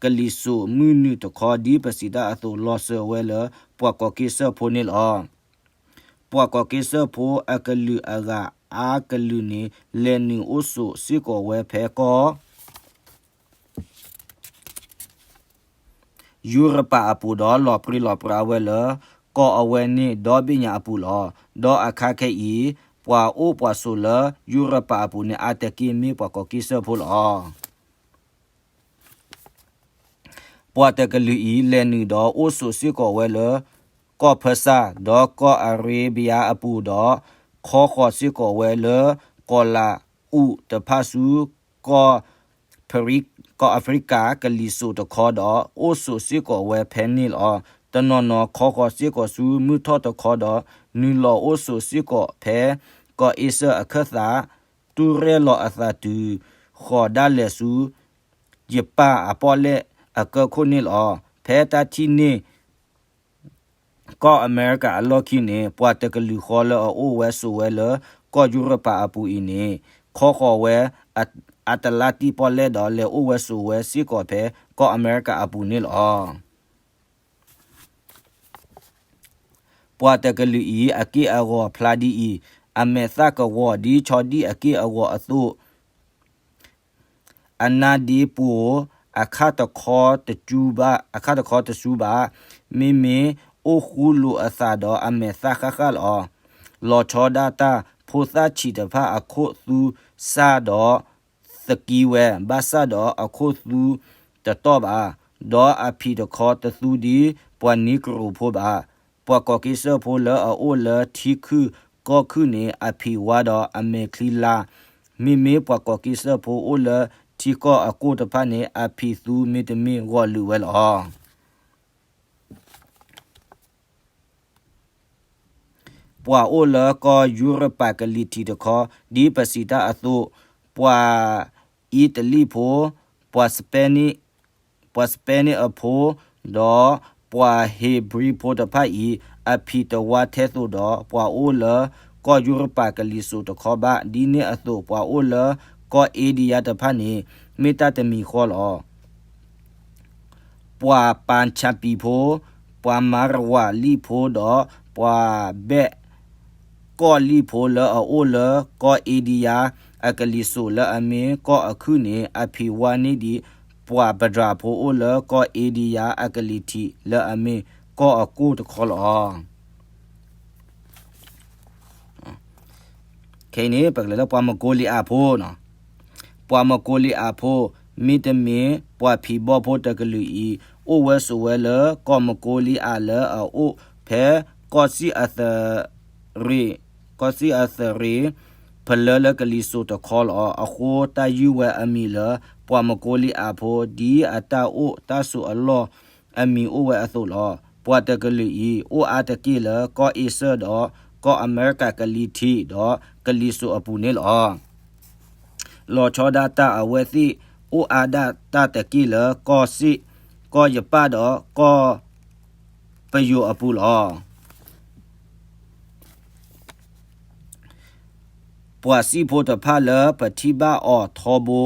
ကလံၤစိးမုၢ်နုာ်တခီ ဒ်ပစံးတၢ်အသိး လီၤစၢၤဝဲလၢပှၤကီးက့စၢၢ်ဖိန့ၣ်လီၤ. ပှၤကီးက့စၢၢ်ဖိအကလုာ်အဂၤအါကလုာ်န့ၣ် လဲၤနုာ်အိၣ်ဆိးစ့ၢ်ကီးဝဲဖဲကီၢ် ယူရပၤအပူၤဒီးလီၤပြံလီၤပြါဝဲလၢ ကီၢ်အဝဲန့ၣ်ဒီဘ့ၣ်ညါအပူၤလီၤ. ဒီးအခါခဲအံၤ ပှၤအိၣ်ပှၤဆိးလၢယူရပၤအပူၤန့ၣ် အါတက့ၢ်မ့ၢ်ပှၤကီးက့စၢၢ်ဖိလီၤ. ပှၤတကလုာ်အံၤ လဲၤနုာ်ဒီးအိၣ်ဆိးစ့ၢ်ကီးဝဲလၢ ကီၢ်ဖၢစၢ် ဒီးကီၢ်အရေးဘယါအပူၤဒီး ခီဃီၤစ့ၢ်ကီးဝဲလၢ ကီၢ်လၤအူးတဖၣ်ဆူ ကီၢ် ကီၢ်အဖရံကၤကလံၤစိးတခီဒီး အိၣ်ဆိးစ့ၢ်ကီးဝဲဖဲန့ၣ်လီၤ. တနီၤနီၤခီဃီၤစ့ၢ်ကီးဆူမုၢ်ထီၣ်တခီဒီး နုာ်လီၤအိၣ်ဆိးစ့ၢ်ကီးဖဲ ကီၢ်အ့စၢၣ်အခၢၣ်သး တူၢ်ရဲၣ်လီၤအသးတုၤဃီၤဒၣ်လဲာ်ဆူ ယပၣ်အပီၣ်လဲၣ်အကၢၢ်ခိၣ်န့ၣ်လီၤ. ဖဲတၢ်ထံၣ်န့ၢ် ကီၢ်အမဲရကၤအလီၢ်ခံန့ၣ် ပှၤတကလုာ်ဃီလၢအအိၣ်ဝဲဆိးဝဲလၢ ကီၢ်ယူရပၤအပူၤအံၤန့ၣ် ခီဃီၤဝဲ အတလါတံၢ်ပီၣ်လဲၣ်ဒီး လဲၤအိၣ်ဝဲဆိးဝဲစ့ၢ်ကီးဖဲကီၢ်အမဲရကၤအပူၤန့ၣ်လီၤ. ပှၤတကလုာ်အံၤ အက့ၢ်အဂီၤဖျါဒ်အံၤ, အမဲာ်သၣ်ကဝီၤဒ်ဆီဒံၣ်အက့ၢ်အဂီၤအသိး, အနါဒ့ပူၤ အခါတခီတစူဘၣ်, အခါတခီတစူဘၣ်, မ့မ့ၢ်အိၣ်ဃူလိာ်အသးဒီးအမဲာ်သၣ်ဃၣ်ဃၣ်လီၤ. လီၤဆီဒၣ်တၢ်ဖိသၣ်ဆံးတဖၣ်အခိၣ်သူစၢ်ဒီးသကံဝဲ, ဘၣ်ဆၣ်ဒီးအခိၣ်သူတတီၢ်ဘၣ်, ဒီးအဖံးတခီတသူဒ်ပှၤနံကရူၢ်ဖိဘၣ်. ပှၤကီၢ်က့ၤစၢၢ်ဖိလၢအအိၣ်လၢထံခုၣ်ကီၢ်ခုၣ်န့ၣ် အဖံးဝါဒီးအမဲာ်ချံလါ မ့မ့ၢ်ပှၤကီၢ်က့စၢၢ်ဖိအိၣ်လၢထံကီၢ်အကိၢ်တဖၣ်န့ၣ် အဖံးသူမ့တမ့ၢ်ဂီၢ်လုာ်ဝဲလီၤ. ပှၤအိၣ်လၢကီၢ်ယူရပၤကလံၤထံးတခီ, ဒ်ပစံးတၢ်အသိး, ပှၤအံၣ်တလံၣ်ဖိ, ပှၤ ပှၤစပဲနံၣ်အဖိ, ဒီးပှၤဧ့ၤဘြံၤဖိတဖၣ်အံၤ, အဖံးတဝါထဲသိးဒီး ပှၤအိၣ်လၢကီၢ်ယူရပၤကလံၤစိးတခီဘၣ်. ဒ်န့ၣ်အသိး ပှၤအိၣ်လၢကီၢ်အ့ဒံယါတဖၣ်န့ၣ် မ့ၢ်တၢ်တမံၤဃီလီၤ. ပှၤပၤဆၣ်ပံၤဖိ, ပှၤမၤရဝၤလံၣ်ဖိဒီး ပှၤဘဲၣ်ကီၢ်လံၣ်ဖိလၢအအိၣ်လၢကီၢ်အ့ဒံယါအကလံၤစိးလၢအမ့ၢ်ကီၢ်အခုၣ်န့ၣ် အဖံးဝါန့ၢ်ဒံး ပှၤပဒြၣ်ဖိအိၣ်လၢကီၢ်အ့ဒံယါအကလံၤထံးလၢအမ့ၢ်ကီၢ်အကိၢ်တခီလီၤ. ခဲအံၤန့ၣ် ပကလဲၤလၢပှၤမကိလံအၤဖိ, ပှၤမကိလံအၤဖိ, မ့တမ့ၢ်ပှၤဖံးဘီၣ်ဖိတကလုာ်အံၤ, အိၣ်ဝဲဆိးဝဲလၢကီၢ်မကိလံအၤလၢအအိၣ်ဖဲ ကီၢ်စံၣ်အသရ့ၤ, ကီၢ်စံၣ်အသရ့ၤ ဖလၢလၢကလံၤစိးတခီလီၤ. အဃိတၢ်ယုၢ်ဝဲအမံၤလၢ ပှၤမကိလံအၤဖိ, ဒ်အတၢ်အိၣ်တၢ်ဆိးအလီၢ်အမံၤအိၣ်ဝဲအသိးလီၤ. ပှၤတကလုာ်အံၤ အိၣ်အါတက့ၢ်လၢကီၢ်အ့စၢၣ်ဒီး ကီၢ်အမဲရကၤကလံၤထံးဒီးကလံၤစိးအပူၤန့ၣ်လီၤ. လီၤဆီဒၣ်တၢ်အဝဲသ့ၣ်အိၣ်အါဒၣ်တၢ်တက့ၢ်လၢကီၢ်စ့ၣ်, ကီၢ်ယပၣ်ဒီးကီၢ်ပယိၤအပူၤလီၤ. ပှၤစံၣ်ဖိတဖၣ်လၢပထံၣ်ဘၣ်အီၤထီဘိ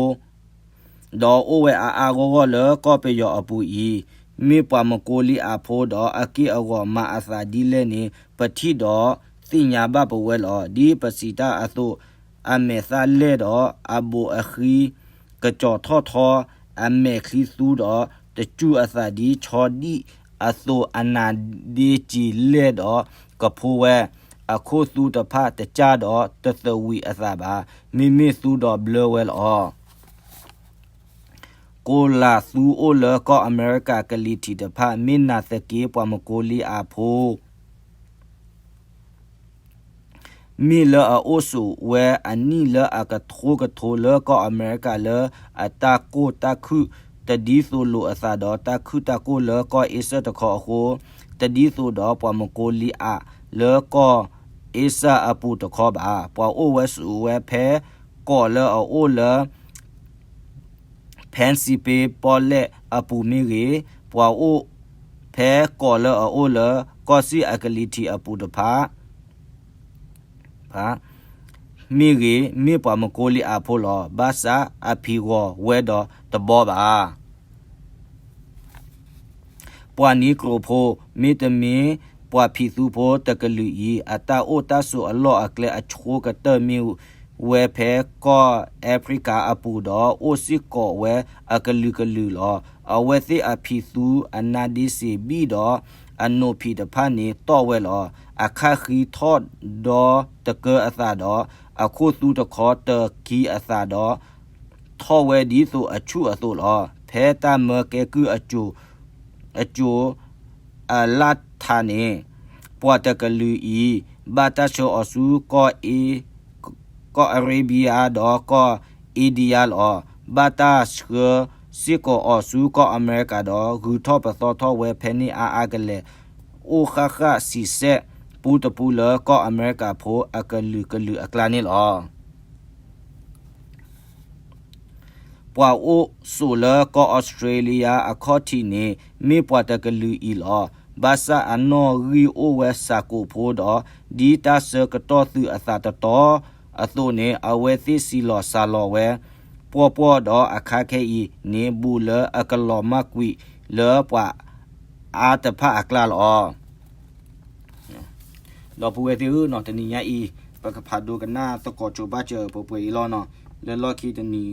ဒီးအိၣ်ဝဲအါအါဂီၢ်ဂီၢ်လၢကီၢ်ပယီၤအပူၤအံၤ, မ့ၢ်ပှၤမကိလံအၤဖိဒီးအက့ၢ်အဂီၤမၤအသးဒ်လဲၣ်န့ၣ် ပထံၣ်ဒီးသ့ၣ်ညါဘၣ်ပဝဲလီၤ. ဒ်ပစံးတၢ်အသိး, အမဲာ်သၣ်လဲၢ်ဒီးအဘူးအဃံ ကစီၤထီၣ်ထီ, အမဲာ်ချံသူဒီးတစူၢ်အသးဒ်ဆီဒံၣ်အသိး အနါဒ့စံၤလဲၢ်ဒီးကဖိဝဲ, အခိၣ်သူတဖၣ်တစၢ်ဒီးတသဝံးအသးဘၣ်, မ့မ့ၢ်သူဒီးဘျၢဝဲလီၤ. ကိလးသူအိၣ်လၢကီၢ်အမဲရကၤကလံၤထံးတဖၣ် မ့ၢ်နာ်သက့ပှၤမကိလံအၤဖိ မ့ၢ်လၢအအိၣ်ဆိးဝဲအနံၣ်လၢအကထိကထိလၢကီၢ်အမဲရကၤလၢအတၢ်ကိၢ်တၢ်ခုၣ်တဒ်သိးလိာ်အသးဒီးတၢ်ခုၣ်တၢ်ကိၢ်လၢကီၢ်အ့စၢၣ်တခီအဃိ, တဒ်သိးဒီးပှၤမကိလံအၤလၢကီၢ်အ့စၢၣ်အပူၤတခီဘၣ်. ပှၤအိၣ်ဝဲဆိးဝဲဖဲကီးလၢအအိၣ်လၢ ဖဲစံးပ့ပီၣ်လဲၣ်အပူၤမ့ၢ်ဂ့ၤ, ပှၤအိၣ်ဖဲကီးလၢအအိၣ်လၢကီၢ်စံၣ်အကလံၤထံးအပူၤတဖၣ် မ့ၢ်ဂ့ၤ, မ့ၢ်ပှၤမကိလံအၤဖိလီၤ. ဘၣ်ဆၣ်အဖံးဂီၤဝဲဒီးတဘီဘၣ်. ပှၤနံကြိးဖိ မ့တမ့ၢ်ပှၤဖံးသူဖိတကလုာ်အံၤ, အတၢ်အိၣ်တၢ်ဆိးအလီၢ်အကျဲအဆိကတၢၢ်မ့ၢ်ဝဲဖဲကီၢ်အ့ဖြံကၤအပူၤဒီး အိၣ်စ့ၢ်ကီးဝဲအကလုာ်ကလုာ်လီၤ. အဝဲသ့ၣ်အဖံးသူအနါဒ့စ့ၤဘံၣ်ဒီး အနိးဖံးတဖၣ်န့ၣ်တီၣ်ဝဲလီၤ. အခၣ်ဃံထီၣ်ဒီတကၢအသးဒီး အခိၣ်သူတခီတကံအသးဒီး ထီၣ်ဝဲဒ်သိးအဆူၣ်အသိးလီၤ. ဖဲတၢ်မၢကဲကုၢ်အစိၤ အစိၤအလၣ်ထးန့ၣ် ပှၤတကလုာ်အံၤ ဘၣ်တၢ်ဆှၢအီၤဆူ ကီၢ်အရ့ဘံယါဒီးကီၢ်အ့ဒံယါလီၤ. ဘၣ်တၢ်ဆှၢစ့ၢ်ကီးအီၤဆူကီၢ်အမဲရကၤဒီး ဂုၤထီၣ်ပသီထီၣ်ဝဲဖဲန့ၣ်အါအါကလဲာ် အိၣ်ဃၣ်ဃၣ်ဆံးစဲးပူတပူလၢကီၢ်အမဲရကၤဖိအကလုာ်ကလုာ်အကျါန့ၣ်လီၤ. ပှၤအိၣ်ဆိးလၢကီၢ်အီစထြ့လယါအခီၣ်ထံးန့ၣ် မ့ၢ်ပှၤတကလုာ်အံၤလီၤ. ဘၣ်ဆၣ်အနီၣ်ဂံၢ်အိၣ်ဝဲစှၤကိးဖိဒီး ဒ်တၢ်ဆၢကတီၢ်သုးအသးတတီအသိးန့ၣ် အဝဲသ့ၣ်စံးလီၤစၢ်လီၤဝဲ ပှီၢ်ပှီၢ်ဒီးအခါခဲအံၤန့ၣ် ဘူးလၢအကလီၤမၢ်ကွံာ်လၢပှၤအါတဖၣ်အကျါလီၤ. ဒီပုၢ်ဝဲၢ်သ့ၣ်ဧၢ, တနံၤညါအံၤ ပကဖးဒိကနၣ်သကိးဆိဘၣ်စၢၤပှဲၤပှဲၤအံၤလီၤနီၤ. လၢလီၢ်ခံတနံၤ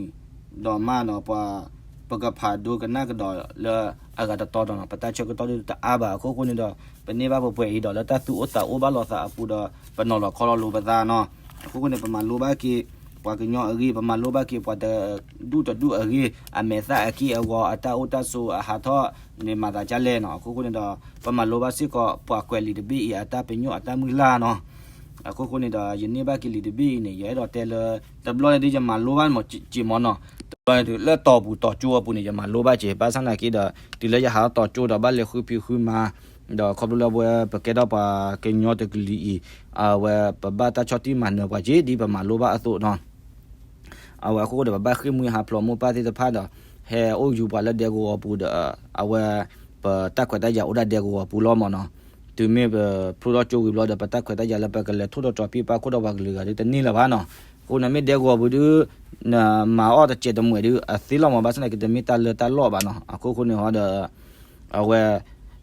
ဒီးမးဒီး ပှၤ ပကဖးဒိကနၣ်ကဒီးလၢအဂၤတတီဒီးနီၤ, ပတၢ်ဆၢကတီၢ်ဒုးတအါဘၣ်အဃိဃိန့ၣ်ဒီး ပန့ၢ်ဘၣ်ပှဲၤပှဲၤအံၤဒီး လၢတၢ်သူၣ်အိၣ်သးအိၣ်ဘၣ်လိာ်သးအပူၤဒီး ပနီၤလီၤခီလီၤလိာ်ပသးနီၤ. အဃိဃိန့ၣ် ပမၤလိဘၣ်က့ၤ ပှၤကညီအဂ့ၢ်, ပမၤလိဘၣ်က့ၤပှၤတဒူၣ်တဒူၣ်အဂ့ၢ်, အမဲာ်သၣ်အက့ၢ်အဂီၤ, အတၢ်အိၣ်တၢ်ဆိးအဟးထီၣ်န့ၣ် မၤသးဒ်လဲၣ်နီၤ. အဃိဃိန့ၣ်ဒီး ပမၤလိဘၣ်စ့ၢ်ကီး ပှၤကွဲးလံာ်တဘ့ၣ်အံၤ အတၢ်ပညိၣ်အတၢ်မုၢ်လၢ်နီၤ. အခိၣ်ဃိန့ၣ်ဒီး ယန့ၢ်ဘၣ်က့ၤလံာ်တဘ့ၣ်အံၤန့ၣ် ယအဲၣ်ဒိးတဲလၢ တဘျီန့ၣ်ဒုး ယမၤလိဘၣ်မ့ၢ်က့ၤမ့ၢ်နီၤ, တဘျီန့ၣ်ဒုး လၢတီၤပူၤတီၤကၠိအပူၤန့ၣ် ယမၤလိဘၣ်က့ၤ ဘၣ်ဆၣ်သနာ်က့ဒီး တုၤလၢယဟးထီၣ်တီၤကၠိဒီး ဘၣ်လဲၤဃုဖံးဃုမၤ, ဒီးခီဖျိလၢအဝဲ ပကဲထီၣ်ပှၤကညီတကလုာ်အံၤ အဝဲပဘၣ်တၢ်ဆီၣ်တံၢ်မၤနၢၤပှၤက့ၤ ဒ်ပမၤလိဘၣ်အသိးနီၤ. အဝဲအခိၣ်ဃိဒီး ပဘၣ်ဃ့ၢ်မှံဟးဖျိးမိၢ်ပၢ်သ့ၣ်တဖၣ်ဒီး ဟဲအိၣ်ယူၤပှၤလၢဒဲကဝီၤပူၤဒီး အဝဲ ပတၢ်ခွဲးတၢ်ယာ်အိၣ်ဒၣ်ဒဲကဝီၤပူၤလီၤမ့ၢ်နီၤ. တုၤမ့ၢ်ပဖျိထီၣ်ကၠိဝံၤဘျီဒီး ပတၢ်ခွဲးတၢ်ယာ်လၢပကလဲၤထိၣ်ဒီးတြီၤဖံးပၢ်ခိၣ်ဒီးပှၤကလုာ်ဂၤဒုး တန့ၢ်လၢၤဘၣ်နီၤ. အဃိန့ၣ်မ့ၢ်ဒဲကဝီၤပူၤဒုး နမၤအီၣ်တစဲးတမှဲးဒုး အသ့လီၤမ့ၢ် ဘၣ်ဆၣ်သနာ်က့ တမ့ၢ်တၢ်လၢတၢ်လီၢ်ဘၣ်နီၤ. အခိၣ်ဃိန့ၣ်ဟီဒီး အဝဲ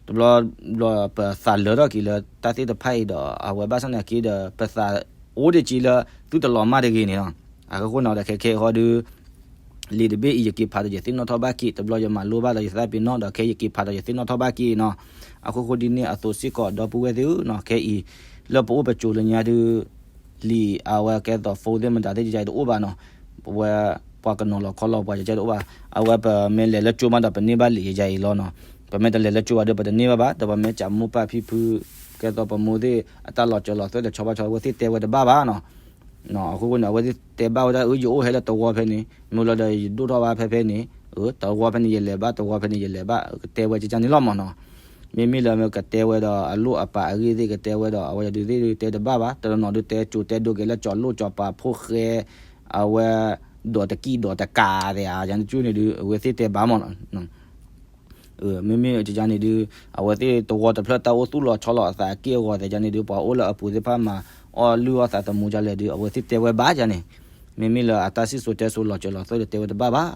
တဘျီဘျီ ပသးလၢထီၣ်က့ၤလၢတၢ်သ့ၣ်တဖၣ်အံၤဒီး အဝဲဘၣ်ဆၣ်သနာ်က့ဒီး ပသးအိၣ်ဒံးက့ၤလၢ သုတလီၤမၢ်တဂ့ၤန့ၣ်လီၤ. အဃိဃိန့ၣ်ဒီး ခဲခဲအံၤဃီဒုး လံာ်တဘ့ၣ်အံၤ ယက့ၤဖးဒီးယသ့ၣ်နီၣ်ထီၣ်ဘၣ်က့ၤ တဘျီယမၤလိဘၣ်ဒီးယသးပ့ၤနီၣ်ဒီး ခဲယက့ၤဖးဒီးယသ့ၣ်နီၣ်ထီၣ်ဘၣ်က့ၤနီၤ. အခိၣ်ဃိဒ်န့ၣ်အသိးစ့ၢ်ကီး ဒီပုၢ်ဝဲၢ်သ့ၣ်ဧၢနီၤ, ခဲအံၤ လၢပအိၣ်ပကိၤလၢညါဒုး လံာ်အဝဲကဲသိး phone သ့ၣ်မတၤသ့ၣ် ယယါအံၤတအိၣ်ဘၣ်နီၤ. ပဝဲ ပှၤကနီၤလီၤခီလီၤပှၤ ယယါအံၤတအိၣ်ဘၣ်. အဝဲပမ့ၢ်လဲၤလၢကၠိမးဒီး ပန့ၢ်ဘၣ်လံာ်ယယါအံၤလီၤနီၤ. ပမ့ၢ်တလဲၤလၢကၠိဘၣ်ဒီး ပတန့ၢ်ဘၣ်ဘၣ်. ဒီးပမ့ၢ်ကးမိၢ်ပၢ်ဖံဖု ကဲသိးပမိၢ်သ့ၣ် အတၢ်လီၤစၢၤလီၤသွဲၣ်တဆီဘၣ်ဆီ အဝဲသ့ၣ်တဲဝဲတဘၣ်ဘၣ်နီၤ. အဃိဃိန့ၣ် အဝဲသ့ၣ်တဲဘၣ်ဝဲဒၣ် အၢ ယအိၣ်ဟဲလၢတဝီဖဲန့ၣ်, မ့ၢ်လီၤဒီးယဒိၣ်ထီၣ်ဘၣ်ဖဲဖဲန့ၣ်, တဝီဖဲန့ၣ်ယလဲၤဘၣ် တဝီဖဲန့ၣ်ယလဲၤဘၣ် ကတဲဝဲကကန့ၣ်လီၤမ့ၢ်နီၤ. မ့မ့ၢ်လၢမ့ၢ်ကတဲဝဲဒီး အလိၣ်အပာ်အဂ့ၢ်သ့ၣ်ကတဲဝဲဒီး အဝဲယဒုးသ့ၣ်ဒုးတဲတဘၣ်ဘၣ်. တနီၤဒုးတဲကၠိတဲဒိကဲၤလၢကၠီၤလိၣ်ကၠီၤပာ်ဖိၣ်ဃဲ အဝဲ ဒိးတကံၢ်ဒိးတကးသ့ၣ်ဧါ ယၤန့ၣ်ကၠိန့ၣ်ဒုး အဝဲသ့ၣ်တဲဘၣ်မ့ၢ်နီၤ. မ့မ့ၢ်ကကန့ၣ်ဒုး အဝဲသ့ၣ်တဝီတဖျၢၣ် တၢ်အိၣ်သူၣ်လီၤဆီလီၤအသးအက့ၢ်အဂီၤသ့ၣ်ကန့ၣ်ဒုး ပှၤအိၣ်လၢအပူၤသ့ၣ်တဖၣ်မၤအီၣ်လုၢ်အီၣ်သးသမူကလဲၣ်ဒုး အဝဲသ့ၣ်တဲဝဲဘၣ်ယၤန့ၣ်. မ့မ့ၢ်လၢအတၢ်စံၣ်စိၤတဲစိၤလီၤစၢၤလီၤသွဲၣ်ဒုးတဲဝဲတဘၣ်ဘၣ်.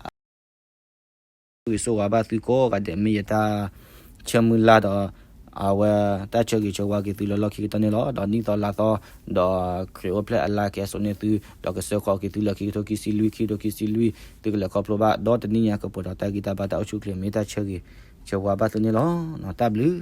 ဂ့ၤစိဂ့ၤဘၣ်သုကိးဂၤဒဲး မ့ၢ်ယတၢ်ဆၢမုၢ်လၢ်ဒီး အဝဲတၢ်ဆၢဂ့ၤဆၢဝါက့ၤသုလၢလီၢ်ခံကတၢၢ်န့ၣ်လီၤ. ဒီးနံၣ်သီလါသီ ဒီးခရံာ်အိၣ်ဖျဲၣ်အလါကဟဲစိာ်န့ၢ်သု ဒီးကစၢဃီက့ၤသုလၢခံကထိခံဆံလွံၢ် ခံကထိခံဆံလွံၢ် သုကလဲၤခီဖျိဘၣ် ဒီးတနံၣ်ညါကပှဲၤဒီးတၢ်ဂံၢ်တၢ်ဘါတၢ်အိၣ်ဆူၣ်အိၣ်ချ့ မ့ၢ်တၢ်ဆၢဂ့ၤဆၢဝါဘၣ်သုန့ၣ်လီၤ. တၢ်ဘျုး